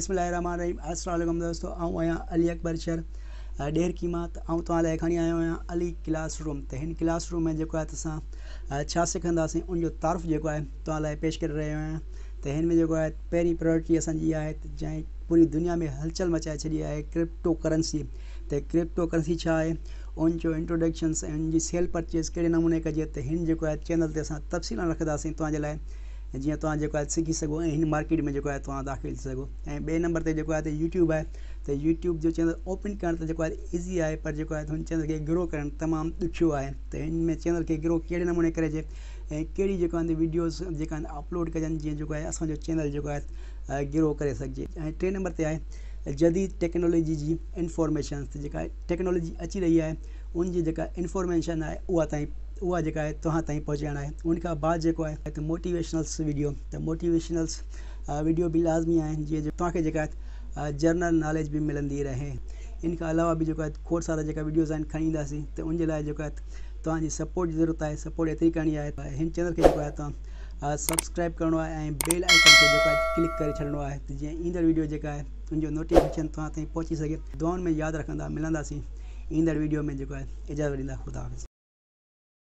بسم الله الرحمن الرحيم السلام عليڪم دوستو آئون آهيان علي اڪبر شر ڏيرڪي مان ته آئون توهان لاء کڻي آيو آهيان علي ڪلاس روم ته هن ڪلاس روم ۾ جيڪو آهي ته اسان ڇا سکنداسين ان جو تعارف جيڪو آهي توهان لاء پيش ڪري رهيو آهيان ته هن ۾ جيڪو آهي پهرين پرائرٽي اسان جي آهي ته جنهن پوري دنيا ۾ هلچل مچائي ڇڏي آهي ڪرپٽو ڪرنسي ته ڪرپٽو ڪرنسي ڇا آهي ان جو انٽروڊڪشنس ۽ ان جي سيل پرچيز ڪهڙي نموني ڪجي ته هن جيڪو آهي چينل تي اسان تفصيل رکنداسين توهان جي لاء جيئن توهان جيڪو آهي سکي سگهو ۽ هن مارڪيٽ ۾ جيڪو آهي توهان داخل ٿي سگهو ۽ ٻئي نمبر تي جيڪو آهي ته يوٽيوب آهي ته يوٽيوب جو چينل اوپن ڪرڻ ته جيڪو آهي ايزي آهي پر جيڪو آهي هن چينل کي گرو ڪرڻ تمام ڏکيو آهي ته هن ۾ چينل کي گرو ڪهڙي نموني ڪريجي ۽ ڪهڙي جيڪو آهي ويڊيوز جيڪا آهن اپلوڊ ڪجن جيئن جيڪو آهي اسانجو چينل جيڪو آهي گرو ڪري سگهجي ۽ ٽئين نمبر تي آهي جديد ٽيڪنالاجي جي انفارميشن جيڪا ٽيڪنالاجي اچي رهي آهي ان جي جيڪا انفارميشن آهي اها تائين اها جيڪا آهي توهان تائين پهچائڻ آهي ان کان بعد جيڪو آهي ته موٽيويشنلس ويڊيو ته موٽيويشنلس ويڊيو به لازمي آهن جيئن توهان کي جيڪا آهي جنرل ناليج به ملندي رهي ان کان علاوه به جيڪو آهي کوڙ سارا جيڪا ويڊيوز آهن کڻي اينداسين ته ان جي لاء جيڪو آهي توهان جي سپورٽ جي ضرورت آهي سپورٽ ايتري ڪرڻي آهي هن چينل کي جيڪو آهي توهان سبسڪرائب ڪرڻو آهي ۽ بيل آئيڪن کي جيڪو آهي ڪلڪ ڪري ڇڏڻو آهي ته جيئن ايندڙ ويڊيو جيڪا آهي ان جو نوٽيفڪيشن توهان تائين پهچي سگهي. دعائن ۾ ياد رکندا ملنداسين ايندڙ ويڊيو ۾ جيڪو آهي اجازت ڏيندا خدا حافظ.